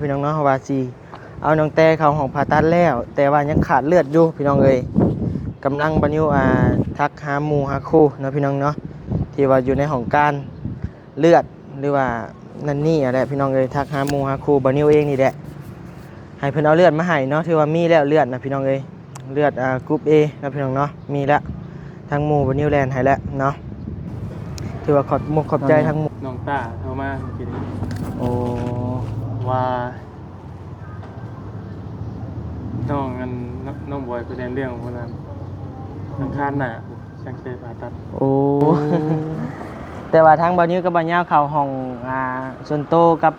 ພີ່ນ້ອງເນາະ ວ່າຊິເອົານ້ອງແຕ້ເຂົ້າຫ້ອງຜ່າຕັດແລ້ວ ແຕ່ວ່າຍັງຂາດເລືອດຢູ່ພີ່ນ້ອງເອີຍ. ກຳລັງບ່າວນິວ ອ່າ ທັກຫາໝູ່ຫາຄູ່ເນາະພີ່ນ້ອງເນາະ ທີ່ວ່າຢູ່ໃນຫ້ອງການເລືອດ ຫຼືວ່ານັ້ນນີ້ຫັ້ນແຫຼະພີ່ນ້ອງເອີຍ. ທັກຫາໝູ່ຫາຄູ່ບ່າວນິວເອງນີ້ແຫຼະ ໃຫ້ເພິ່ນເອົາເລືອດມາໃຫ້ເນາະ ຖືວ່າມີແລ້ວເລືອດນະພີ່ນ້ອງເອີຍ. ເລືອດ ອ່າ ກຣຸບເອເນາະພີ່ນ້ອງເນາະ ມີແລ້ວ ທາງໝູ່ບ່າວນິວແລ່ນໃຫ້ແລ້ວເນາະ. ຖືວ່າຂອບມຸກຂອບໃຈທາງໝູ່ ນ້ອງຕ້າໂທມາເມື່ອກີ້ນີ້ ໂອ້ ວ່າ ນ້ອງອັນ ນ້ອງບອຍໄປແລ່ນເລື່ອງພຸ້ນນະ ອັງຄານໜ້າ ຈັ່ງໄດ້ຜ່າຕັດ. ໂອ້ ແຕ່ວ່າທາງບ່າວນິວກັບບ່າວຍາວເຂົ້າຫ້ອງ ອ່າ ສ່ວນໂຕກັບ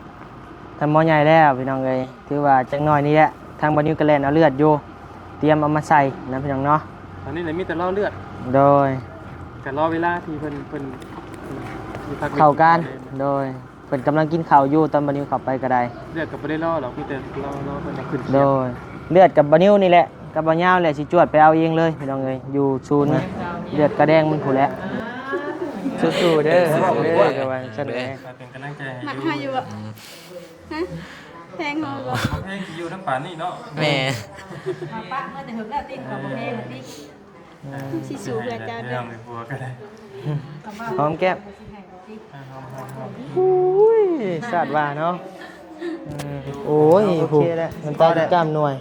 ທ່ານໝໍໃຫຍ່ແລ້ວພີ່ນ້ອງເອີຍ. ຖືວ່າຈັກໜ້ອຍນີ້ແຫຼະ ທາງບ່າວນິວກໍແລ່ນເອົາເລືອດຢູ່ ຕຽມເອົາມາໃສ່ນະພີ່ນ້ອງເນາະ. ຕອນນີ້ລະມີແຕ່ລໍເລືອດ ໂດຍ ກໍລໍເວລາທີ່ເພິ່ນ ເພິ່ນ ເຂົ້າການ ໂດຍ ເພິ່ນກຳລັງກິນເຂົ້າຢູ່ ຕອນບ່າວນິວເຂົ້າໄປກໍໄດ້. ເລືອດກໍບໍ່ໄດ້ລໍດອກ ມີແຕ່ລໍ ລໍເພິ່ນເອົາຂຶ້ນຂຽດ ໂດຍ ເລືອດກັບບ່າວນິວນີ້ແຫຼະ ກັບບ່າວຍາວແຫຼະ ຊິຈວດໄປເອົາເອງເລີຍພີ່ນ້ອງເອີຍ ຢູ່ສູນເລືອດກາແດງມັນພຸ້ນແຫຼະ. ສູ້ໆເດີ ເດີ ວ່າຊັ້ນແຫຼະ ເປັນກຳລັງໃຈໃຫ້ ມັກເຮົາຢູ່ບໍ່? ຮະ ແພງເຮົາບໍ່? ບໍ່ແພງ ຢູ່ນຳປານນີ້ເນາະ ແມ່ ມາປະເມື່ອແຕ່ເຫິງແລ້ວ ຕີນກໍບໍ່ແພງຕິ ອືມ ຊິສູ້ເພື່ອເຈົ້າເດີ ຫອມແກ້ມ ຫອມໆໆ ໂອ້ຍ ສາດວ່າເນາະ ອືມ ໂອ້ຍ ໂອເຄແລ້ວ ນ້ຳຕາຈະຈ້ຳໜ່ວຍ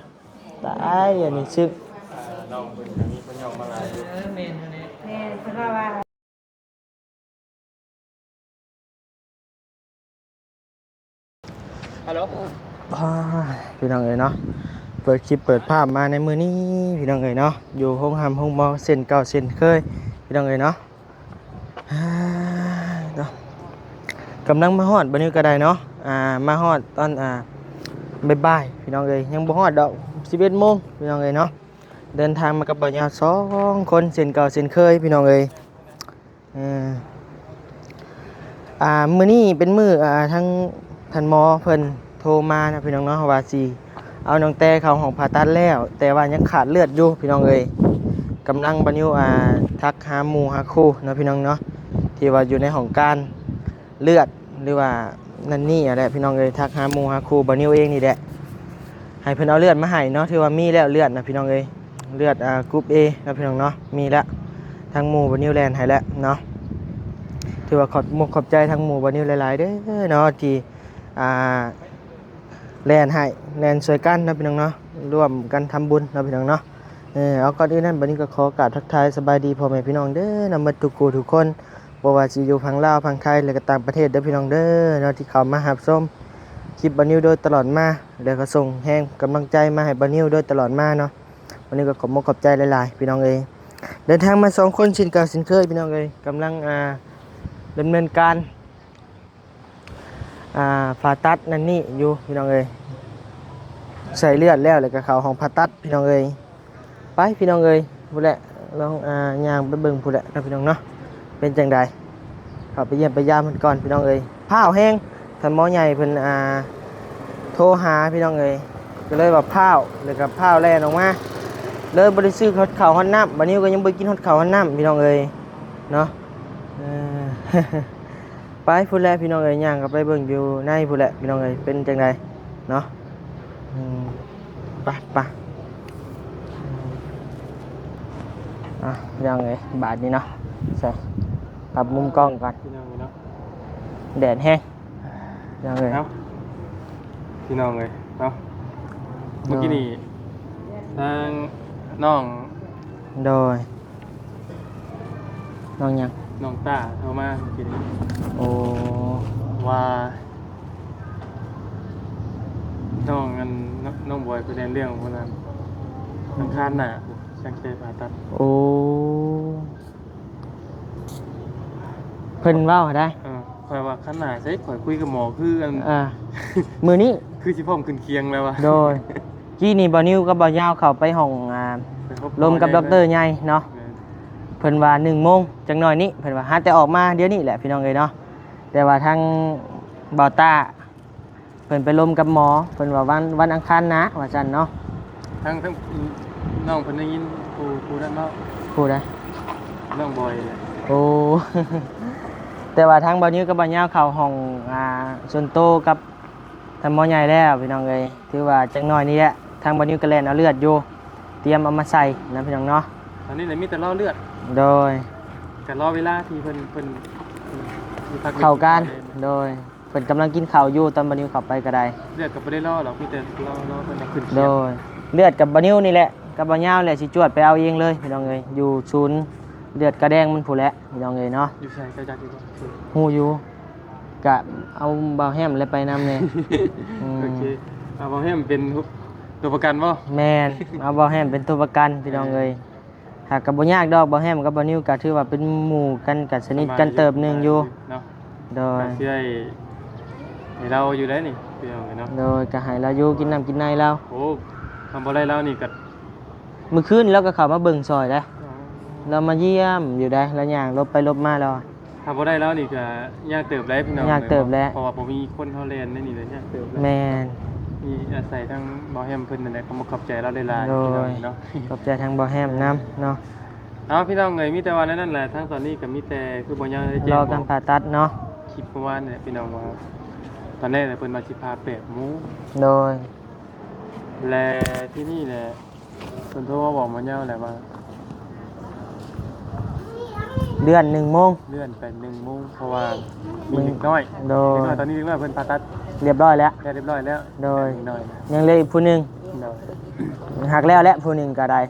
ຕາຍ ອັນນີ້ຊຶກ ນ້ອງເພິ່ນກໍມີຄົນຍ້ອງມາຫຼາຍຢູ່ ເອີ ແມ່ນຫັ້ນແຫຼະ ແມ່ນ ເພິ່ນວ່າ ວ່າ ຮັລໂຫຼ ອ່າ ພີ່ນ້ອງເອີຍເນາະ ເປີດຄລິບເປີດພາບມາໃນມື້ນີ້ພີ່ນ້ອງເອີຍເນາະ ຢູ່ໂຮງຮ່ຳໂຮງໝໍເຊັ່ນເກົ່າເຊັ່ນເຄີຍພີ່ນ້ອງເອີຍເນາະ. ອ່າ ເນາະ ກຳລັງມາຮອດ ບ່າວນິວກໍໄດ້ເນາະ ອ່າ ມາຮອດຕອນ ອ່າ ບ່າຍໆ ພີ່ນ້ອງເອີຍ ຍັງບໍ່ຮອດດອກ ສິບເອັດໂມງ ພີ່ນ້ອງເອີຍເນາະ. ເດີນທາງມາກັບບ່າວຍາວສອງຄົນ ເຊັ່ນເກົ່າເຊັ່ນເຄີຍ ພີ່ນ້ອງເອີຍ. ເອີ ອ່າ ມື້ນີ້ເປັນມື້ ອ່າ ທາງທ່ານໝໍເພິ່ນໂທມານະພີ່ນ້ອງເນາະ ວ່າຊິເອົານ້ອງແຕ້ເຂົ້າຫ້ອງຜ່າຕັດແລ້ວ ແຕ່ວ່າຍັງຂາດເລືອດຢູ່ພີ່ນ້ອງເອີຍ. ກຳລັງບ່າວນິວ ອ່າ ທັກຫາໝູ່ຫາຄູ່ເນາະພີ່ນ້ອງເນາະ ທີ່ວ່າຢູ່ໃນຫ້ອງການເລືອດ ຫຼືວ່ານັ້ນນີ້ຫັ້ນແຫຼະພີ່ນ້ອງເອີຍ. ທັກຫາໝູ່ຫາຄູ່ບ່າວນິວເອງນີ້ແຫຼະ ໃຫ້ເພິ່ນເອົາເລືອດມາໃຫ້ເນາະ ຖືວ່າມີແລ້ວເລືອດນະພີ່ນ້ອງເອີຍ. ເລືອດ ອ່າ ກຣຸບເອເນາະພີ່ນ້ອງເນາະ ມີແລ້ວ ທາງໝູ່ບ່າວນິວແລ່ນໃຫ້ແລ້ວເນາະ. ຖືວ່າຂອບມຸກຂອບໃຈທາງໝູ່ບ່າວນິວຫຼາຍໆເດີເນາະ ທີ່ ອ່າ ແລ່ນໃຫ້ ແລ່ນຊ່ວຍກັນເນາະພີ່ນ້ອງເນາະ ຮ່ວມກັນທຳບຸນເນາະພີ່ນ້ອງເນາະ. ເອີ ເອົາ ກ່ອນອື່ນນັ້ນ ບ່າວນິວກໍຂໍກາບທັກທາຍສະບາຍດີພໍ່ແມ່ພີ່ນ້ອງເດີເນາະ ໝົດທຸກຜູ້ທຸກຄົນ ບໍ່ວ່າຊິຢູ່ຝັ່ງລາວ ຝັ່ງໄທ ແລະກໍຕ່າງປະເທດເດີພີ່ນ້ອງເດີເນາະ ທີ່ເຂົ້າມາຮັບຊົມຄລິບບ່າວນິວໂດຍຕະຫຼອດມາ ແລ້ວກໍສົ່ງແຮງກຳລັງໃຈມາໃຫ້ບ່າວນິວໂດຍຕະຫຼອດມາເນາະ. ວັນນີ້ກໍຂອບມົກຂອບໃຈຫຼາຍໆ ພີ່ນ້ອງເອີຍ. ເດີນທາງມາສອງຄົນເຊັ່ນເກົ່າເຊັ່ນເຄີຍ ພີ່ນ້ອງເອີຍ. ກຳລັງ ອ່າ ດຳເນີນການ ອ່າ ຜ່າຕັດນັ້ນນີ້ຢູ່ ພີ່ນ້ອງເອີຍ. ໃສ່ເລືອດແລ້ວ ແລ້ວກໍເຂົ້າຫ້ອງຜ່າຕັດ ພີ່ນ້ອງເອີຍ. ໄປ ພີ່ນ້ອງເອີຍ ພຸ້ນແຫຼະ ລອງ ອ່າ ຍ່າງໄປເບິ່ງພຸ້ນແຫຼະເນາະ ພີ່ນ້ອງເນາະ. ເປັນຈັ່ງໃດ ເຂົ້າໄປຢ້ຽມໄປຢາມເພິ່ນກ່ອນ ພີ່ນ້ອງເອີຍ. ພ້າວແຮງ ທ່ານໝໍໃຫຍ່ເພິ່ນ ອ່າ ໂທຫາ ພີ່ນ້ອງເອີຍ. ກໍເລີຍວ່າພ້າວ ແລ້ວກໍພ້າວແລ່ນອອກມາ ເລີຍບໍ່ໄດ້ຊື້ຮອດເຂົ້າຮອດນ້ຳ. ບາດນີ້ກໍຍັງບໍ່ໄດ້ກິນຮອດເຂົ້າຮອດນ້ຳ ພີ່ນ້ອງເອີຍເນາະ. ເອີ ໄປພຸ້ນແຫຼະ ພີ່ນ້ອງເອີຍ ຍ່າງເຂົ້າໄປເບິ່ງຢູ່ໃນພຸ້ນແຫຼະ ພີ່ນ້ອງເອີຍ. ເປັນຈັ່ງໃດເນາະ ອືມ ໄປ ໄປ ອ່ະ ພີ່ນ້ອງເອີຍ ບາດນີ້ເນາະ ໃສ່ ປັບມຸມກ້ອງກ່ອນ ພີ່ນ້ອງເອີຍເນາະ. ແດດແຮງ ພີ່ນ້ອງເອີຍ ເອົ້າ ພີ່ນ້ອງເອີຍເນາະ. ເມື່ອກີ້ນີ້ ທາງນ້ອງ ໂດຍ ນ້ອງຫຍັງ? ນ້ອງຕ້າໂທມາເມື່ອກີ້ນີ້ ໂອ້ ວ່າ ນ້ອງອັນ ນ້ອງບອຍໄປແລ່ນເລື່ອງພຸ້ນນະ ອັງຄານໜ້າພຸ້ນ ຈັ່ງໄດ້ຜ່າຕັດ. ໂອ້ ເພິ່ນເວົ້າໃຫ້ໄດ້ ເອີ ຂ້ອຍວ່າຄັນໜ້າໃສ ຂ້ອຍຄຸຍກັບໝໍຄືອັນ ອ່າ ມື້ນີ້ ຄືຊິພ້ອມຂຶ້ນຄຽງແລ້ວວ່າ ໂດຍ. ກີ້ນີ້ບ່າວນິວກັບບ່າວຍາວເຂົ້າໄປຫ້ອງ ອ່າ ໄປພົບ ລົມກັບ ໝໍໃຫຍ່ ດັອກເຕີໃຫຍ່ເນາະ ແມ່ນ ເພິ່ນວ່າໜຶ່ງໂມງ ຈັກໜ້ອຍນີ້ ເພິ່ນວ່າຫາແຕ່ອອກມາດຽວນີ້ແຫຼະ ພີ່ນ້ອງເອີຍເນາະ. ແຕ່ວ່າທາງບ່າວຕ້າ ເພິ່ນໄປລົມກັບໝໍ ເພິ່ນວ່າວັນ ວັນອັງຄານໜ້າວ່າຊັ້ນເນາະ. ທາງ ທາງນ້ອງເພິ່ນໄດ້ຍິນ ຜູ້ ຜູ້ນັ້ນເວົ້າ ຜູ້ໃດ? ນ້ອງບອຍແຫຼະ. ໂອ້ ແຕ່ວ່າທາງບ່າວນິວກັບບ່າວຍາວເຂົ້າຫ້ອງ ອ່າ ສ່ວນໂຕກັບ ທາງໝໍໃຫຍ່ແລ້ວພີ່ນ້ອງເອີຍ ຖືວ່າຈັກໜ້ອຍນີ້ແຫຼະ ທາງບ່າວນິວກໍແລ່ນເອົາເລືອດຢູ່ ຕຽມເອົາມາໃສ່ນະພີ່ນ້ອງເນາະ. ຕອນນີ້ລະມີແຕ່ລໍເລືອດ. ໂດຍ. ກໍລໍເວລາທີ່ເພິ່ນ ເພິ່ນ ເຂົ້າການ. ໂດຍ. ເພິ່ນກຳລັງກິນເຂົ້າຢູ່ ຕອນບ່າວນິວເຂົ້າໄປກໍໄດ້. ເລືອດກໍບໍ່ໄດ້ລໍດອກ ມີແຕ່ລໍ ລໍເພິ່ນເອົາຂຶ້ນ. ໂດຍ. ເລືອດກັບບ່າວນິວນີ້ແຫຼະ ກັບບ່າວຍາວແຫຼະ ຊິຈວດໄປເອົາເອງເລີຍພີ່ນ້ອງເອີຍ ຢູ່ສູນເລືອດກາແດງມັນພຸ້ນແຫຼະພີ່ນ້ອງເອີຍເນາະ. ຢູ່ໃສ ເຈົ້າຈັກຢູ່ບໍ່? ຮູ້ຢູ່. ກະເອົາບ່າວແຮມແຫຼະໄປນຳແດ່. ອືມ ໂອເຄ. ເອົາບ່າວແຮມເປັນຕົວປະກັນບໍ່? ແມ່ນ ເອົາບ່າວແຮມເປັນຕົວປະກັນພີ່ນ້ອງເອີຍ. ຫາກກໍບໍ່ຍາກດອກ ບ່າວແຮມກັບບ່າວນິວກໍຖືວ່າເປັນໝູ່ກັນ ກໍສະໜິດກັນເຕີບໜຶ່ງຢູ່ເນາະ. ໂດຍ. ກໍຊິໃຫ້ ໃຫ້ລາວຢູ່ໄດ໋ນີ້ພີ່ນ້ອງເອີຍເນາະ. ໂດຍ. ກໍໃຫ້ລາວຢູ່ ກິນນ້ຳກິນໃນລາວ. ໂອ້ ຄັນບໍ່ໄດ້ລາວນີ້ກໍ ມື້ຄືນລາວກໍເຂົ້າມາເບິ່ງຊ່ອຍໄດ໋. ອໍ. ລາວມາຢ້ຽມຢູ່ໄດ໋ ລາວຍ່າງຫຼົບໄປຫຼົບມາລາວ. ຖ້າບໍ່ໄດ້ລາວນີ້ກໍຍາກເຕີບໄດ໋ພີ່ນ້ອງ. ຍາກເຕີບແຫຼະ ເພາະວ່າບໍ່ມີຄົນເຮົາແລ່ນໃນນີ້ແຫຼະ ຍາກເຕີບແຫຼະ. ແມ່ນ. ມີອາໄສທາງບ່າວແຮມເພິ່ນນັ້ນແຫຼະ ກໍຂໍຂອບໃຈລາວຫຼາຍໆ. ໂດຍ. ພີ່ນ້ອງເນາະ ຂອບໃຈທາງບ່າວແຮມນຳເນາະ. ເອົາ ພີ່ນ້ອງເອີຍ ມີແຕ່ວ່າແນວນັ້ນແຫຼະ ທາງຕອນນີ້ກໍມີແຕ່ຄືບໍ່ຍາວໄດ້ແຈ້ງ ລໍການຜ່າຕັດເນາະ. ຄລິບເມື່ອວານນີ້ແຫຼະພີ່ນ້ອງ ວ່າຕອນແລກເພິ່ນວ່າຊິຜ່າແປດໂມງ. ໂດຍ. ແລະ ທີ່ນີ້ແຫຼະ ເພິ່ນໂທມາບອກໝໍໃຫຍ່ແຫຼະວ່າ ເລື່ອນໜຶ່ງໂມງ ເລື່ອນໄປໜຶ່ງໂມງ ເພາະວ່າມີເດັກນ້ອຍ. ໂດຍ. ເດັກນ້ອຍ ຕອນນີ້ເດັກນ້ອຍເພິ່ນຜ່າຕັດຮຽບຮ້ອຍແລ້ວ ແລ້ວຮຽບຮ້ອຍແລ້ວ. ໂດຍ. ເດັກນ້ອຍ ຍັງເຫຼືອອີກຜູ້ໜຶ່ງ. ໂດຍ. ຫາກແລ້ວແຫຼະ ຜູ້ໜຶ່ງກໍໄດ້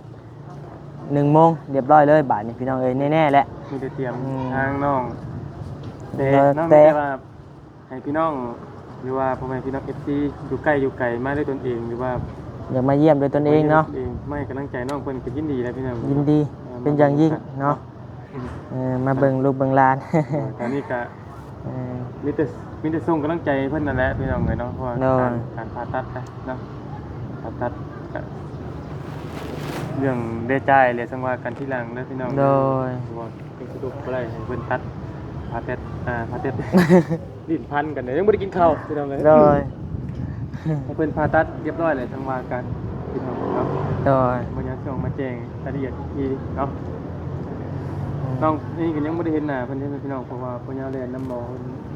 ໜຶ່ງໂມງຮຽບຮ້ອຍເລີຍບາດນີ້ ພີ່ນ້ອງເອີຍ ແນ່ໆແຫຼະ. ມີແຕ່ຕຽມ ອືມ ທາງນ້ອງແຕ່ ແຕ່ ເນາະ ແຕ່ ມີແຕ່ວ່າ ໃຫ້ພີ່ນ້ອງ ຫຼືວ່າພໍ່ແມ່ພີ່ນ້ອງ ເອັຟຊີ ຢູ່ໃກ້ຢູ່ໄກ ມາດ້ວຍຕົນເອງ ຫຼືວ່າຢາກມາຢ້ຽມດ້ວຍຕົນເອງເນາະ ມາຢ້ຽມດ້ວຍຕົນເອງ ມາໃຫ້ກຳລັງໃຈນ້ອງເພິ່ນກໍຍິນດີແຫຼະພີ່ນ້ອງ. ຍິນດີ ເອີ ເປັນຢ່າງຍິ່ງເນາະ. ເອີ ມາເບິ່ງລູກເບິ່ງຫຼານ. ເອີ ຕອນນີ້ກໍ ເອີ ມີແຕ່ ມີແຕ່ສົ່ງກຳລັງໃຈໃຫ້ເພິ່ນນັ້ນແຫຼະພີ່ນ້ອງເອີຍເນາະ ເພາະວ່າ ໂດຍ ການ ການຜ່າຕັດນະເນາະ ຜ່າຕັດກໍເລື່ອງແລະຈ່າຍແຫຼະ ຈັ່ງວ່າກັນທີຫຼັງເດີພີ່ນ້ອງ. ໂດຍ. ເພາະວ່າ ເປັນສະດຸບບໍ່ໄດ້ ໃຫ້ເພິ່ນຕັດ ຜ່າແຕັດ ອ່າ ຜ່າແຕັດ ຫຼິ້ນພັນກັນເດ້ ຍັງບໍ່ໄດ້ກິນເຂົ້າພີ່ນ້ອງເອີຍ. ໂດຍ. ໃຫ້ເພິ່ນຜ່າຕັດຮຽບຮ້ອຍແລ້ວ ຈັ່ງວ່າກັນພີ່ນ້ອງເນາະ. ໂດຍ. ບໍ່ຍາກຊິອອກມາແຈ້ງລາຍລະອຽດອີກທີເນາະ. ອືມ ນ້ອງນີ້ກໍຍັງບໍ່ໄດ້ເຫັນໜ້າເພິ່ນເດ້ພີ່ນ້ອງ ເພາະວ່າບໍ່ຍາວແລ່ນນຳໝໍ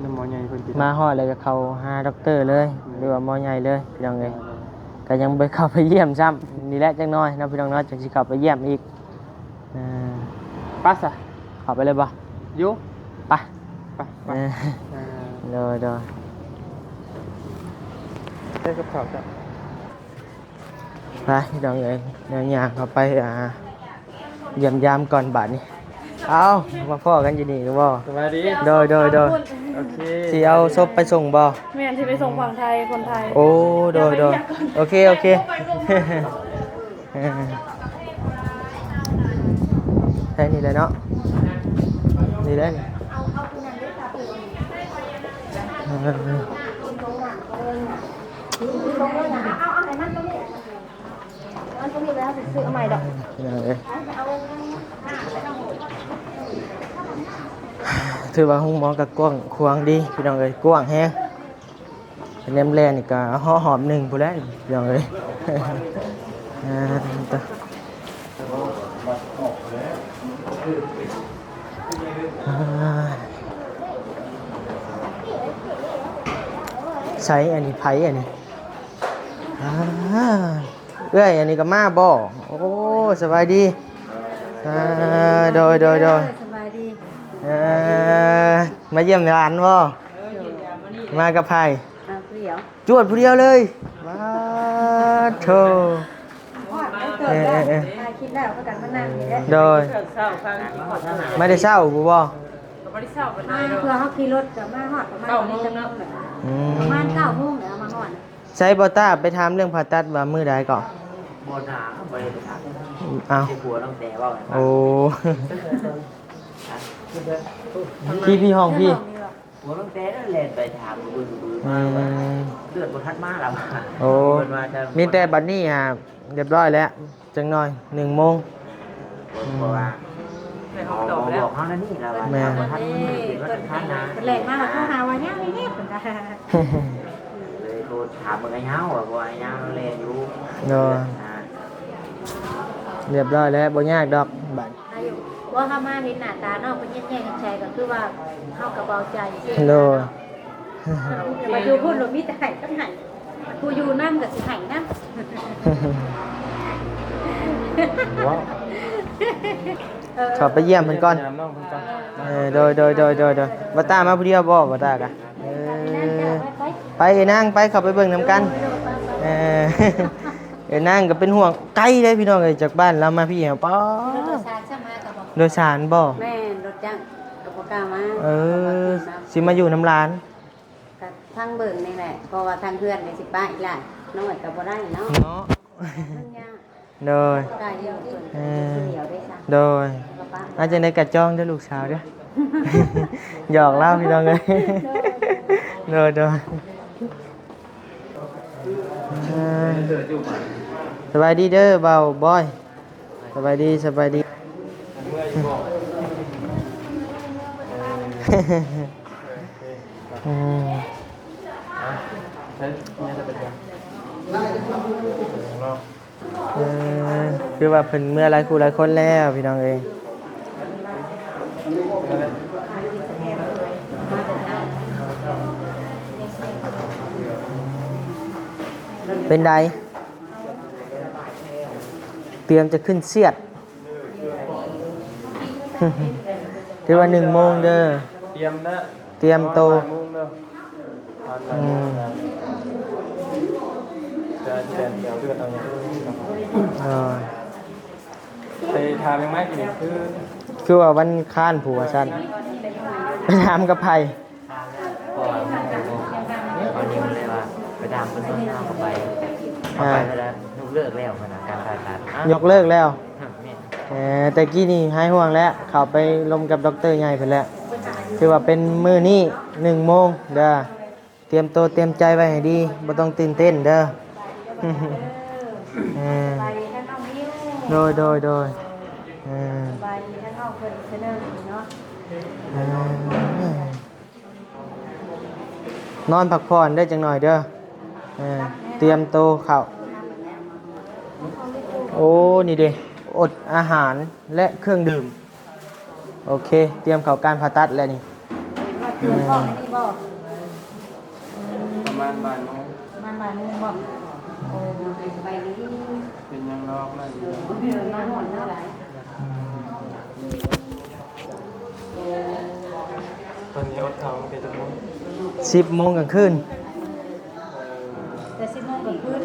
ນຳໝໍໃຫຍ່ເພິ່ນ ມາຮອດແລ້ວກໍເຂົ້າຫາດັອກເຕີເລີຍ ແມ່ນ ຫຼືວ່າໝໍໃຫຍ່ເລີຍພີ່ນ້ອງເອີຍ. ໂດຍ. ກໍຍັງບໍ່ໄດ້ເຂົ້າໄປຢ້ຽມຊ້ຳ ນີ້ແຫຼະ ຈັກໜ້ອຍເນາະພີ່ນ້ອງເນາະ ຈັ່ງຊິເຂົ້າໄປຢ້ຽມອີກ. ອ່າ ໄປຊະ ເຂົ້າໄປເລີຍບໍ່? ຢູ່ ໄປ ໄປ ໄປ. ເອີ ອ່າ ໂດຍ ໂດຍ ໃສ່ກັບເຂົ້າຈ້ະ ໄປພີ່ນ້ອງເອີຍ ຍ່າງໆເຂົ້າໄປ ອ່າ ຢ້ຽມຢາມກ່ອນບາດນີ້. ເອົ້າ ມາພໍ້ກັນຢູ່ນີ້ບໍ່? ສະບາຍດີ. ໂດຍ ໂດຍ ໂດຍ. ໂອເຄ ຊິເອົາສົບໄປສົ່ງບໍ່? ແມ່ນ ຊິໄປສົ່ງຝັ່ງໄທ ຄົນໄທ. ໂອ້ ໂດຍ ໂດຍ. ໂອເຄ ໂອເຄ. ເອີ ໃສ່ນີ້ແຫຼະເນາະ ນີ້ແຫຼະນີ້. ເອີ ເອົາ ເອົາໃຫ້ມັນໂຕນີ້ ມັນໂຕນີ້ແລ້ວຊິຊື້ເອົາໃໝ່ດອກ. ເອີ ຖືວ່າໂຮງໝໍກໍກວ້າງຂວາງດີພີ່ນ້ອງເອີຍ ກວ້າງແຮງ. ແນມແລນີ້ກໍຮອບໜຶ່ງພຸ້ນແຫຼະພີ່ນ້ອງເອີຍ. ອ່າ ໃສອັນນີ້ ໃຜອັນນີ້? ອ່າ ເອື້ອຍ ອັນນີ້ກໍມາບໍ່? ໂອ້ ສະບາຍດີ. ອ່າ ໂດຍ ໂດຍ ໂດຍ. ສະບາຍດີ. ເອີ ມາຢ້ຽມຫຼານບໍ່? ມາກັບໃຜ? ມາຜູ້ດຽວ. ຈວດຜູ້ດຽວເລີຍ. ປາດໂທ. ຮອດໄດ້ເຕີບແລ້ວ ເອີ ເອີ ເອີ ຖ່າຍຄລິບແລ້ວ ພາກັນມານັ່ງນີ້ແຫຼະ. ໂດຍ. ມາແຕ່ເຊົ້າພຸ້ນບໍ່? ກໍບໍ່ໄດ້ເຊົ້າປານໃດດອກ ເພື່ອເຮົາຂີ່ລົດກໍມາຮອດປະມານ ເກົ້າໂມງເນາະ. ອືມ ປະມານເກົ້າໂມງແລ້ວມາຮອດ. ໃສ ບໍ່ຕ້າໄປຖາມເລື່ອງຜ່າຕັດວ່າມື້ໃດເກາະ? ບໍ່ນາ ບໍ່ໄດ້ໄປຖາມ. ເອົ້າ ໃຫ້ຜົວນ້ອງແຕເວົ້າໃຫ້ຟັງ. ໂອ້ ພີ່ ພີ່ຫ້ອງພີ່. ຜົວນ້ອງແຕນັ້ນແລ່ນໄປຖາມບືໆ ອືມ ມາວ່າເລືອດບໍ່ທັນມາແລ້ວ. ໂອ້ ເພິ່ນວ່າ ມີແຕ່ບັດນີ້ຫາ ຮຽບຮ້ອຍແລ້ວ ຈັກໜ້ອຍ ໜຶ່ງໂມງ. ເພາະວ່າ ອືມ ໝໍບອກເຮົາແນວນີ້ລະວ່າ ແມ່ນ ບໍ່ທັນ ເພິ່ນແລ່ນມາແລ້ວໂທຫາວ່າ ຍາວເຮັດ ເພິ່ນວ່າ ເລີຍໂທຖາມເບິ່ງອ້າຍຍາວ ວ່າບໍ່ ອ້າຍຍາວແລ່ນຢູ່. ໂດຍ. ອ່າ ຮຽບຮ້ອຍແລ້ວ ບໍ່ຍາກດອກບາດ. ອາຍຸ ວ່າເຮົາມາເຫັນໜ້າຕານ້ອງເພິ່ນແຍ້ມແຈ່ມໃສ ກໍຄືວ່າເຮົາກໍເບົາໃຈ. ໂດຍ. ມາຢູ່ພຸ້ນລະມີແຕ່ໄຫ້ກັບໄຫ້ ຜູ້ຢູ່ນຳກໍຊິໄຫ້ນຳ. ວ້າວ ເອີ ເຂົ້າໄປຢ້ຽມເພິ່ນກ່ອນ. ເອີ ໂດຍ ໂດຍ ໂດຍ ໂດຍ ໂດຍ. ບ່າວຕ້າມາຜູ້ດຽວບໍ່? ບ່າວຕ້າກະ ເອີ ໄປເອີນາງ ໄປເຂົ້າໄປເບິ່ງນຳກັນ. ເອີ ເອີນາງກໍເປັນຫ່ວງ ໄກເດ້ພີ່ນ້ອງເອີຍ ຈາກບ້ານລາວມາພີ້ ປາ ໂດຍສານບໍ່? ແມ່ນ ລົດຈັກກໍບໍ່ກ້າມາ. ເອີ ຊິມາຢູ່ນຳຫຼານ ກໍທາງເບິ່ງນີ້ແຫຼະ ເພາະວ່າທາງເຮືອນກໍຊິປະອີກຫຼາຍ ນ້ອຍກໍບໍ່ໄດ້ເນາະ ເນາະ ມັນຍາກ. ໂດຍ ໄດ້ຢູ່ເພິ່ນ ເອີ ຢູ່ຜູ້ດຽວເດ້ຊະ. ໂດຍ ກໍປະ ອາ ຈັ່ງໃດກໍຈອງເດີລູກສາວເດີ ຫຍອກລາວພີ່ນ້ອງເອີຍ. ໂດຍ ໂດຍ ໂດຍ ເອີ ສະບາຍດີເດີບ່າວບອຍ. ສະບາຍດີ ສະບາຍດີ. ອືມ ເອີ ຄືວ່າເພິ່ນເມືອຫຼາຍຄູ່ຫຼາຍຄົນແລ້ວພີ່ນ້ອງເອີຍ. ເປັນໃດ? ຕຽມຈະຂຶ້ນຊຽດ ຖືວ່າໜຶ່ງໂມງເດີ ຕຽມນະ ຕຽມໂຕ ບ່າຍໂມງເດີ ອືມ ຈະແລ່ນໄປເອົາເລືອດເອົາຫຍັງ. ເອີ ໄປຖາມຫຍັງມາກິນນີ້ ຄື ຄືວ່າວັນຄານຜູ້ວ່າຊັ້ນ ໄປຖາມກັບໃຜ? ເພາະວ່າມັນບໍ່ ເຂົານີ້ມັນເລີຍວ່າໄປຖາມເພິ່ນເບິ່ງເອົາ ເຂົ້າໄປ ເຂົ້າໄປ ອ່າ ແລ້ວຍົກເລີກແລ້ວຫັ້ນນະ ການຜ່າຕັດ ຍົກເລີກແລ້ວ. ແມ່ນ ເອີ ແຕ່ກີ້ນີ້ຫາຍຫ່ວງແລ້ວ ເຂົ້າໄປລົມກັບດັອກເຕີໃຫຍ່ເພິ່ນແລ້ວ. ຖືວ່າເປັນມື້ນີ້ໜຶ່ງໂມງເດີ ຕຽມໂຕຕຽມໃຈໄວ້ໃຫ້ດີ ບໍ່ຕ້ອງຕື່ນເຕັ້ນເດີ. ເອີ ໂດຍ ໂດຍ ໂດຍ ເອີ ສະບາຍດີທາງນ້ອງເພິ່ນເດີເນາະ. ເອີ ນອນພັກຜ່ອນເດີຈັກໜ່ອຍເດີ ເອີ ຕຽມໂຕເຂົ້າ. ໂອ້ ນີ້ເດ ອົດອາຫານ ແລະ ເຄື່ອງດື່ມ. ໂອເຄ ຕຽມເຂົ້າການຜ່າຕັດແລ້ວນີ້. ວ່າເຄື່ອງຂອງອັນນີ້ບໍ່? ປະມານບ່າຍໂມງ ປະມານບ່າຍໂມງບໍ່? ໂອ້ ສະບາຍດີ ເປັນຫຍັງດອກ ມາຮອດເນາະ. ຕອນນີ້ອົດເຂົ້າຕັ້ງແຕ່ຈັກໂມງ? ສິບໂມງກາງຄືນ. ແຕ່ສິບໂມງກາງຄືນ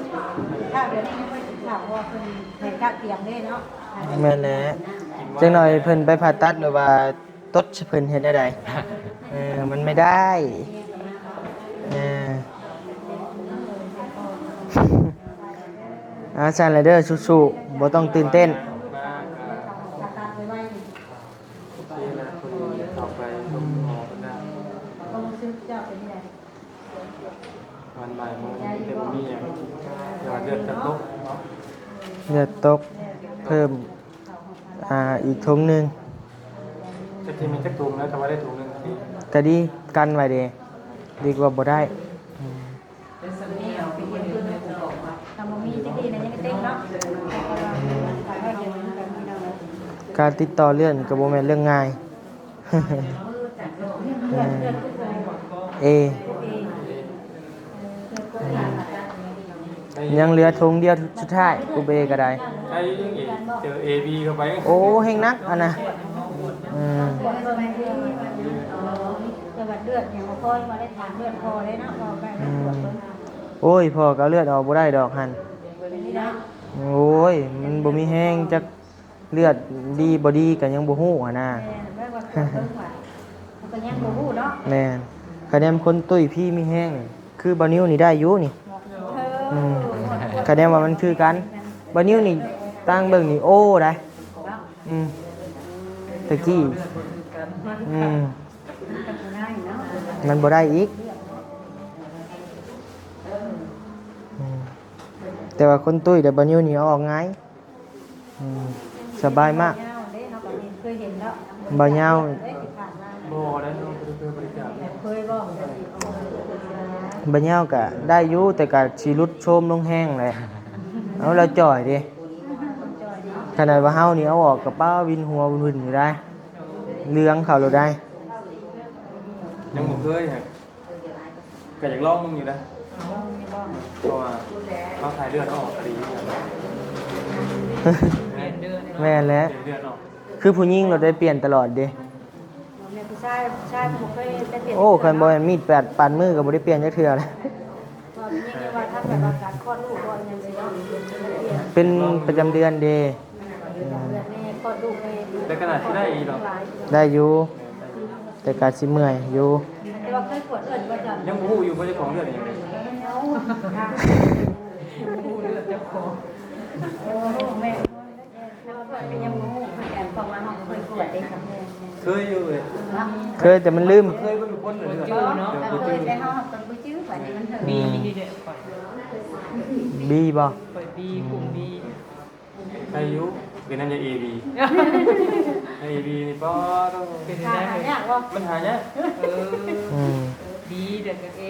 ຖ້າດຽວນີ້ຍັງບໍ່ໄດ້ກິນເຂົ້າ ເພາະວ່າເພິ່ນແພງກະຕຽມເດ້ເນາະ. ແມ່ນແຫຼະ ຈັກໜ່ອຍເພິ່ນໄປຜ່າຕັດ ຫຼືວ່າຕົດໃສ່ເພິ່ນເຮັດແນວໃດ? ເອີ ມັນໄມ່ໄດ້ ເອີ ອ່າ ຊັ້ນລະເດີ ສູ້ໆ ບໍ່ຕ້ອງຕື່ນເຕັ້ນ. ໂອເຄລະ ເພິ່ນເຂົ້າໄປລົມໝໍເພິ່ນນະ. ຄວາມຮູ້ສຶກເຈົ້າເປັນຈັ່ງໃດ? ປະມານບ່າຍໂມງ ແຕ່ບໍ່ມີຫຍັງ ແຕ່ວ່າເລືອດກະຕົກເນາະ. ເລືອດຕົກເພີ່ມ ອ່າ ອີກຖົງໜຶ່ງ. ຈັກຊິມີຈັກຖົງແລ້ວ ຖ້າວ່າໄດ້ຖົງໜຶ່ງກະດີ ກະດີ ກັນໄວ້ເດ ດີກວ່າບໍ່ໄດ້. ອືມ ຖ້າບໍ່ມີຈັກດີນະ ຍັງເຕັງເນາະ. ການຕິດຕໍ່ເລືອດກະບໍ່ແມ່ນເລື່ອງງ່າຍ. ເອີ ເອີ ຍັງເຫຼືອຖົງດຽວສຸດທ້າຍ ກຸ່ມເອກະໄດ້. ໄດ້ເອີ ເຈີເອບີເຂົ້າໄປ ໂອ້ ແຮ່ງໜັກອັນນະ. ອືມ ແຕ່ວ່າເລືອດຍັງບໍ່ພໍ ຍັງບໍ່ໄດ້ຖາມເລືອດພໍເລີຍເນາະ ເວົ້າໄປ ອືມ ເລືອດເບິ່ງ. ໂອ້ຍ ພໍ່ກະເອົາເລືອດອອກບໍ່ໄດ້ດອກຫັ້ນ. ໂອ້ຍ ມັນບໍ່ມີແຮງ ຈັກເລືອດດີບໍ່ດີກະຍັງບໍ່ຮູ້ຫັ້ນນະ. ແມ່ນ ເບິ່ງວ່າກະຍັງບໍ່ຮູ້ເນາະ. ແມ່ນ ຄະແນນຄົນຕຸ້ຍພີມີແຮງນີ້ ຄືບ່າວນິວນີ້ໄດ້ຢູ່ນີ້. ເອີ ອືມ ຄະແນນວ່າມັນຄືກັນ ບ່າວນິວນີ້ ຕາງເບິ່ງນີ້ ໂອ້ ໄດ໋. ອືມ ຕະກີ້ ອືມ ມັນບໍ່ໄດ້ອີກ. ອືມ ແຕ່ວ່າຄົນຕຸ້ຍແຕ່ບ່າວນິວນີ້ເອົາອອກງ່າຍ. ອືມ ສະບາຍມາກ. ບ່າວຍາວ ບໍ່ໄດ້ ບໍ່ໄດ້ເຄີຍບໍລິຈາກ. ບ່າວຍາວກະໄດ້ຢູ່ ແຕ່ກະຊິຫຼຸດໂຊມລົງແຮງແຫຼະ. ເອົາ ລາວຈ່ອຍເດ ຂະໜາດວ່າເຮົານີ້ເອົາອອກກະປ້າ ວິນຫົວວຸ່ນໆຢູ່ໄດ໋ ເຫຼືອງເຂົ້າໂລດໄດ໋. ຍັງບໍ່ເຄີຍ ຍັງບໍ່ເຄີຍ. ກໍຢາກລອງເບິ່ງຢູ່ນະ ເພາະວ່າເຮົາຖ່າຍເລືອດອອກດີ. ແມ່ນແຫຼະ ເລືອດອອກ ຄືຜູ້ຍິງລະໄດ້ປ່ຽນຕະຫຼອດເດ້. ແມ່ນຜູ້ຊາຍ ຜູ້ຊາຍບໍ່ເຄີຍໄດ້ປ່ຽນ. ໂອ້ ຄັນບໍ່ແມ່ນມີດປາດ ປາດມືກໍບໍ່ໄດ້ປ່ຽນຈັກເທື່ອແຫຼະ. ວ່າມີແຕ່ວ່າທຳແບບວ່າການຄອດລູກບໍ່ອີ່ຫຍັງຊີ້ເນາະ ເປັນປະຈຳເດືອນເດ້. ປະຈຳເດືອນແນ່ ຄອດລູກແນ່ ແຕ່ກໍໜ້າຊິໄດ້ຢູ່ດອກ ໄດ້ຢູ່ ແຕ່ກໍຊິເມື່ອຍຢູ່. ແຕ່ວ່າເຄີຍປວດເອີ່ນບໍ່ເຈົ້າ? ຍັງບໍ່ຮູ້ຢູ່ ບໍ່ໄດ້ຂອງເລືອດຫຍັງເລີຍ. ໂອ້ ແມ່ນ ເຮົາກວດກໍຍັງບໍ່ຮູ້ຄືກັນ ເພາະວ່າເຮົາບໍ່ເຄີຍກວດເດ້. ເຄີຍຢູ່ເອີຍ ເຄີຍແຕ່ມັນລືມ ເຄີຍເບິ່ງຄົນເລີຍ ບໍ່ຈື່ເນາະ ເຄີຍແຕ່ເຮົາກໍບໍ່ຈື່ ບາດນີ້ມັນເຖິງ ບີ ນີ້ເດ້ ຂ້ອຍ ບີບໍ່? ຂ້ອຍບີ ກຸ່ມບີ ໃຄຢູ່ ເປັນນຳຢາເອບີ ເອບີນີ້ ປາດໂທ້ ເປັນໄດ້ ຫາຍາກບໍ່? ມັນຫາຍາກ ເອີ ອືມ ບີແລ້ວກໍເອ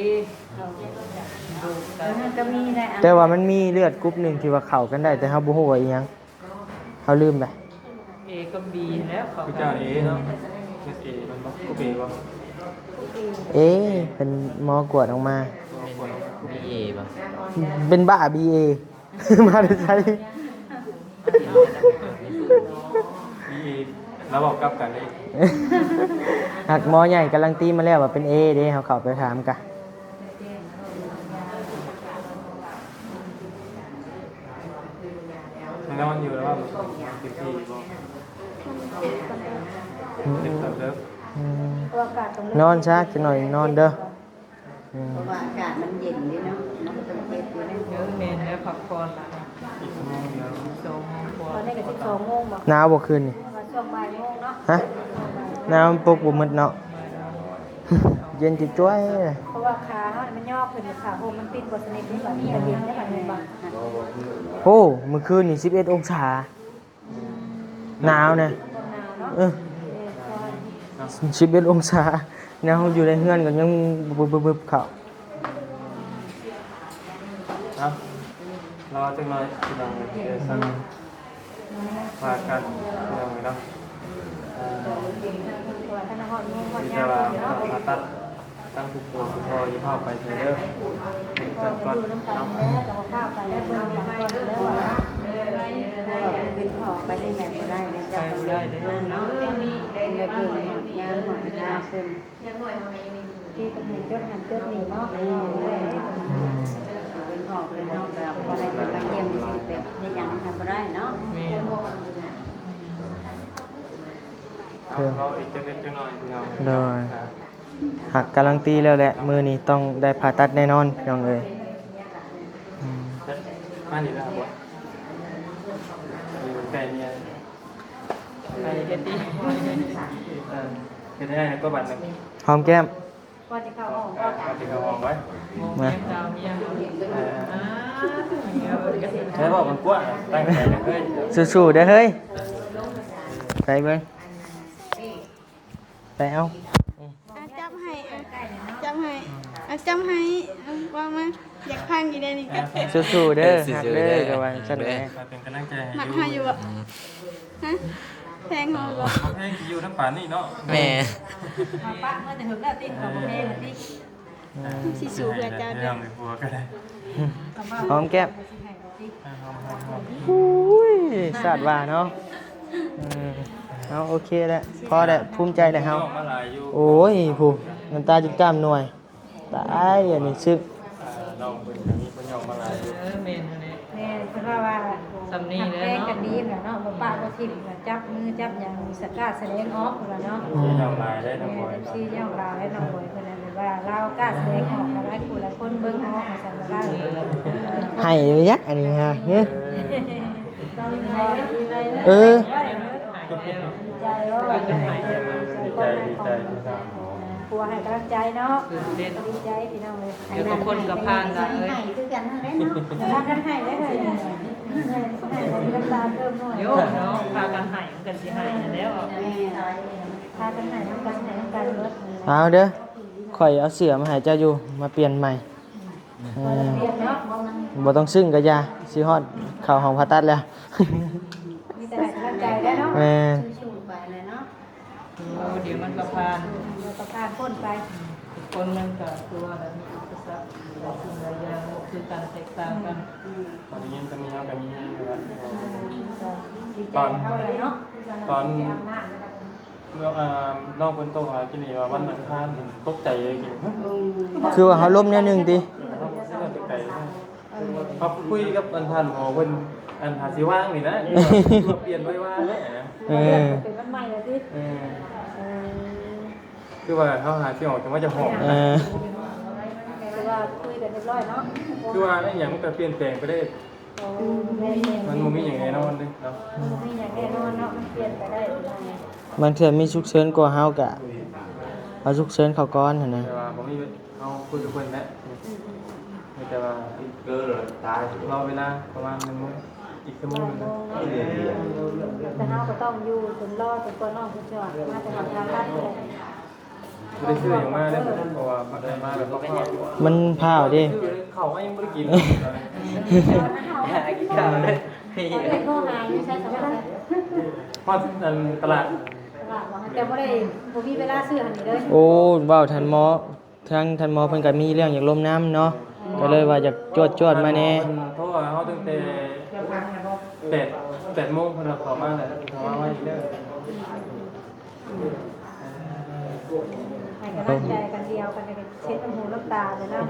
ມັນກໍມີໄດ້. ແຕ່ວ່າມັນມີເລືອດກຸ່ມໜຶ່ງທີ່ວ່າເຂົ້າກັນໄດ້ ແຕ່ເຮົາບໍ່ຮູ້ວ່າອີ່ຫຍັງ ເຮົາລືມໄປ. ເອກັບບີແລ້ວເຂົ້າກັນ ເຈົ້າເອເນາະ ເອແມ່ນບໍ່? ກຸ່ມເອບໍ່? ເອ ເພິ່ນໝໍກວດອອກມາ ແມ່ນ ບີເອບໍ່? ເປັນບ້າບີເອ ມາແຕ່ໃສ? ບີເອ ລາວເວົ້າກັບກັນເດ້. ຫາກໝໍໃຫຍ່ກາລັນຕີມາແລ້ວວ່າເປັນເອເດ້ ເຮົາເຂົ້າໄປຖາມກະ. ນອນຢູ່ແລ້ວວ່າເຕັມທີ່ບໍ່? ເຕັມຕອນເດີກ ອືມ ນອນຊະຈັກໜ້ອຍ ນອນເດີ. ອືມ ເພາະວ່າອາກາດມັນເຢັນເດ້ເນາະ ມັນກໍຕ້ອງເຮັດຢູ່ເດ້. ເອີ ແມ່ນແລ້ວ ພັກຜ່ອນລະ ອີກຊົ່ວໂມງດຽວ ສອງໂມງກວ່າ ຕອນນີ້ກໍສິບສອງໂມງບໍ່? ໜາວບໍ່ຄືນນີ້? ວ່າຊ່ວງບ່າຍໂມງເນາະ. ຮະ? ໜາວ ມັນປົກບໍ່ໝົດເນາະ ເຢັນຈະຈ້ວຍ. ເພາະວ່າຂາເຮົານີ້ມັນຍໍຂຶ້ນ ຂາຫົ່ມມັນປິດບໍ່ສະໜິດເດ້ ບາດນີ້ກໍເຢັນໄດ້ບາດນີ້. ໂອ້ ມື້ຄືນນີ້ສິບເອັດອົງສາ. ໜາວນະ ເອີ ສິບເອັດອົງສາ ແນວເຮົາຢູ່ໃນເຮືອນກໍຍັງບຶບໆໆ ເຂົ້າ. ເອົາ ລໍຈັກໜ້ອຍພີ່ນ້ອງເອີຍ ເອີ ອືມ ພາກັນພີ່ນ້ອງເອີຍເນາະ. ເອີ ມີແຕ່ວ່າຕ້ອງຜ່າຕັດ ທາງຜູ້ປົວຜູ້ພໍ່ຢ່າພາໄປເທື່ອເດີ ເບິ່ງກັນກ່ອນເນາະ. ເປັນພໍ່ໄປທາງໃດບໍ່ໄດ້ເດ້ ໄປບໍ່ໄດ້ເດ້ເນາະ ເປັນແບບນີ້ ຍາມເຮົາເປັນ ທີ່ເພິ່ນໃຫ້ຈົດຫັ້ນຈົດນີ້ເນາະ. ເປັນພໍ່ເປັນນ້ອງກໍບໍ່ໄດ້ເພິ່ນມາຢ້ຽມຊິໄປເຮັດຫຍັງກໍບໍ່ໄດ້ເນາະ. ແມ່ນ ເອີ ເຮົາອີກຈັກເລັກຈັກນ້ອຍພີ່ນ້ອງ ໂດຍ ອ່າ ຫາກກາລັນຕີແລ້ວແຫຼະ ມື້ນີ້ຕ້ອງໄດ້ຜ່າຕັດແນ່ນອນ ພີ່ນ້ອງເອີຍ. ອືມ ມານີ້ລະບໍ່ ຢູ່ໃກ້ເມຍ ໄປເຮັດດີ ເອີ ເຮັດໃຫ້ກໍບັດໜຶ່ງ ຫອມແກ້ມ ກ່ອນຊິເຂົ້າຫ້ອງ ກ່ອນຊິເຂົ້າຫ້ອງໄວ້ ມາ ເອີ ໃຊ້ເວົ້າກັນກວ້າງ ຕັ້ງໃຈນະເຮີ້ຍ ສູ້ໆເດີເຮີ້ຍ ໄປເບິ່ງ. ໄປເອົາ ອືມ ອ່ະ ຈັບໃຫ້ ອ່ະ ຈັບໃຫ້ ອ່ະ ຈັບໃຫ້ ເອົາ ວ່າມາ ຢາກຟັງຢູ່ເດ້ນີ້ກະ ສູ້ໆເດີ ເອີ ສູ້ໆເດີ ຮັກເດີ ກະວ່າຊັ້ນແຫຼະ ເປັນກຳລັງໃຈໃຫ້ ມັກເຮົາຢູ່ບໍ່? ອືມ ຮະ ແພງເຮົາບໍ່? ບໍ່ແພງ ຊິຢູ່ນຳປານນີ້ເນາະ ແມ່ນ ມາປະເມື່ອແຕ່ເຫິງແລ້ວຕິ ເຂົາບໍ່ແພງຕິ. ອືມ ຊິສູ້ເພື່ອເຈົ້າເດີ ຫອມແກ້ມ ໂອ້ຍ ສາດວ່າເນາະ ເອີ ເອົາ ໂອເຄແຫຼະ ພໍແຫຼະ ພູມໃຈແຫຼະເຮົາ ໂອ້ຍ ຜູ້ ນ້ຳຕາຈຶ່ງຕາມໜ່ວຍ ຕາຍ ອັນນີ້ຊຶກ ນ້ອງເພິ່ນກໍມີຄົນຍ້ອງມາຫຼາຍຢູ່ ເອີ ແມ່ນຫັ້ນແຫຼະ ແມ່ນ ເພິ່ນວ່າວ່າ ສ່ຳນີ້ແຫຼະເນາະ ຮັກແພງກັນດີຫັ້ນແຫຼະເນາະ ບໍ່ປະບໍ່ຖິ້ມ ຈັບມືຈັບຫຍັງ ສະກ້າສະແດງອອກພຸ້ນລະເນາະ ອືມ ຍ້ອງຫຼາຍເດ້ນ້ອງບອຍ ເອັຟຊີ ຍ້ອງຫຼາຍເດ້ນ້ອງບອຍ ເພິ່ນວ່າລາວກ້າສະແດງອອກ ຫຼາຍຜູ້ຫຼາຍຄົນເບິ່ງອອກວ່າຊັ້ນ ລາວໃຫ້ຢູ່ຈັກອັນນີ້ຫາ ເອີ ເອີ ດີໃຈ ດີໃຈ ດີໃຈ ດີໃຈ ຜົວໃຫ້ກຳລັງໃຈເນາະ ຕື່ນເຕັ້ນ ດີໃຈພີ່ນ້ອງເອີຍ ແຕ່ບາງຄົນກໍຜ່ານລະເອີຍ ໃຫ້ຄືກັນຫັ້ນແຫຼະເນາະ ພາກັນໃຫ້ເດ້ເຮີ້ຍ ໃຫ້ນ້ຳຕາເພີ່ມໜ້ອຍ ໂຍມເນາະ ພາກັນໃຫ້ມັນກໍຊິໃຫ້ຫັ້ນແຫຼະ ແມ່ນ ພາກັນໃຫ້ມັນກໍຊິໃຫ້ນຳກັນເບິດ ເອົາເດີ ຂ້ອຍເອົາເສື້ອມາໃຫ້ເຈົ້າຢູ່ ມາປ່ຽນໃໝ່ ເອີ ບໍ່ຕ້ອງຊຶ້ງກໍຢ່າ ຊິຮອດເຂົ້າຫ້ອງຜ່າຕັດແລ້ວ ມີແຕ່ໃຫ້ກຳລັງໃຈແຫຼະເນາະ ແມ່ນ ສູ້ໆໄປແຫຼະເນາະ ໂອ້ ດຽວມັນກໍຜ່ານ ດຽວກໍຜ່ານພົ້ນໄປ ຄົນມັນກໍຄືວ່າແບບມີອຸປະສ ຕ່າງແຕກຕ່າງກັນ. ອືມ ພໍໄດ້ຍິນຕອນນີ້ເຮົາກໍມີແຮງຢູ່ແລ້ວ. ຕອນ ຕອນນ້ອງເພິ່ນໂທຫາກິນນີ້ວ່າວັນອັງຄານ ຕົກໃຈເລີຍ. ຄືວ່າເຮົາລົມແນວໜຶ່ງຕິ? ເຮົາບໍ່ໄດ້ໄປໄກ ເຮົາຄຸຍກັບອັນທ່ານໝໍເພິ່ນ ອັນຫາຊິວາງນີ້ນະ ວ່າປ່ຽນໄວ້ວ່າແຫຼະນະ. ເອີ ເປັນວັນໃໝ່ແລ້ວຕິ? ເອີ ເອີ ຄືວ່າເຮົາຫາຊິອອກຈາກວ່າເຈົ້າຂອງ ເອີ ຄືວ່າຄຸຍກັນຮຽບຮ້ອຍເນາະ ຄືວ່າອີ່ຫຍັງມັນກໍປ່ຽນແປງໄປໄດ້. ໂອ້ ແມ່ນໆ ມັນບໍ່ມີຫຍັງແນ່ນອນເດ້ເນາະ ມັນບໍ່ມີຫຍັງແນ່ນອນເນາະ ມັນປ່ຽນໄປໄດ້. ບາງເທື່ອມີສຸກເສີນກວ່າເຮົາກະເອົາສຸກເສີນເຂົ້າກ່ອນຫັ້ນນະ. ແຕ່ວ່າບໍ່ມີ ເຮົາຄຸຍກັບເພິ່ນແຫຼະ ມີແຕ່ວ່າ ເອີ ລາຍ ລໍເວລາປະມານໜຶ່ງໂມງ ອີກຊົ່ວໂມງໜຶ່ງນະ. ແຕ່ເຮົາກໍຕ້ອງຢູ່ຈົນລໍຈົນກວ່ານ້ອງເພິ່ນຈອດມາແຕ່ທາງຕັດເລີຍ. ບໍ່ໄດ້ຊື້ຫຍັງມາເດ້ ເພາະວ່າມາແບບເຮົາ ມັນພ້າວເດ້ ເຂົ້າກໍຍັງບໍ່ໄດ້ກິນ ກິນເຂົ້າເລີຍ. ເຮົາໄດ້ໂທຫາຢູ່ໃສສະ ຮອດອັນຕະຫຼາດ ຕະຫຼາດວ່າ ແຕ່ບໍ່ໄດ້ ບໍ່ມີເວລາຊື້ຫັ້ນເລີຍ. ໂອ້ ເວົ້າທ່ານໝໍ ທາງທ່ານໝໍເພິ່ນກໍມີເລື່ອງຢາກລົມນຳເນາະ ກໍເລີຍວ່າຢາກຈວດໆມາແດ່. ເພິ່ນໂທຫາເຮົາຕັ້ງແຕ່ແປດ ແປດໂມງ ເພິ່ນວ່າເຂົ້າມາແລ້ວ ເຂົ້າມາໄວເດີ. ໃຫ້ກຳລັງໃຈກັນດຽວກັນ ເຊັດນ້ຳຫູນ້ຳຕາເລີຍເນາະ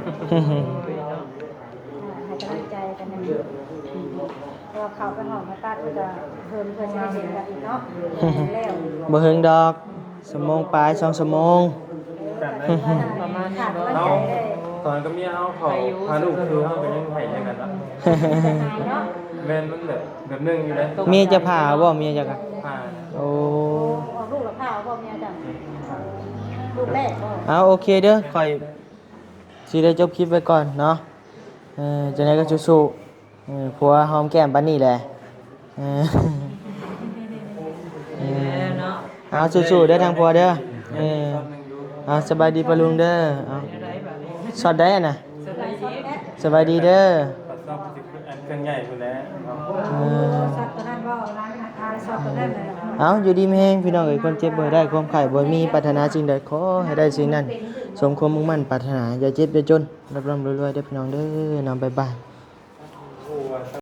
ໃຫ້ກຳລັງໃຈກັນ ເພາະວ່າເຂົ້າໄປຫ້ອງຜ່າຕັດກໍເພິ່ນ ເພິ່ນຊິໄດ້ເຫັນກັນອີກເນາະ. ແລ້ວ ບໍ່ເຖິງດອກ ຊົ່ວໂມງປາຍ ສອງຊົ່ວໂມງ. ປະມານນີ້ບໍ່? ເຮົາ ຕອນກັບເມຍເຮົາເຂົ້າ ພາລູກຄືເຮົາກໍຍັງໄຫ້ໃສ່ກັນເນາະ. ແມ່ນ ມັນແບບ ແບບໜຶ່ງຢູ່ເດ້. ເມຍຈະພາເອົາບໍ່? ເມຍຈະກະ ພາ. ໂອ້ ເອົາລູກລະພາເອົາບໍ່ເມຍເຈົ້າ? ລູກແລກບໍ່? ເອົາ ໂອເຄເດີ ຂ້ອຍຊິໄດ້ຈົບຄລິບໄວ້ກ່ອນເນາະ. ເອີ ຈັ່ງໃດກໍສູ້ໆ. ເອີ ຜົວຫອມແກ້ມປານນີ້ແຫຼະ. ເອີ ເອີ ເອີເນາະ ເອົາສູ້ໆເດີທາງຜົວເດີ. ເອີ ເອົາ ສະບາຍດີປ້າລຸງເດີ. ເອົາ ຊັອດໃດຫັ້ນນະ? ສະບາຍດີເດີ. ເອີ ຊັອດຕົວນັ້ນບໍ່? ອ່າ ຊັອດຕົວນັ້ນແຫຼະ. ເອົາ ຢູ່ດີມີແຮງພີ່ນ້ອງເອີຍ ຄວາມເຈັບບໍ່ໃຫ້ໄດ້ ຄວາມໄຂ້ບໍ່ມີ ປາດຖະໜາສິ່ງໃດຂໍໃຫ້ໄດ້ສິ່ງນັ້ນ ສົມຄວາມມຸ່ງໝັ້ນປາດຖະໜາ ຢ່າເຈັບຢ່າຈົນ ລ່ຳໆລວຍໆເດີພີ່ນ້ອງເດີເນາະ. ບາຍບາຍ.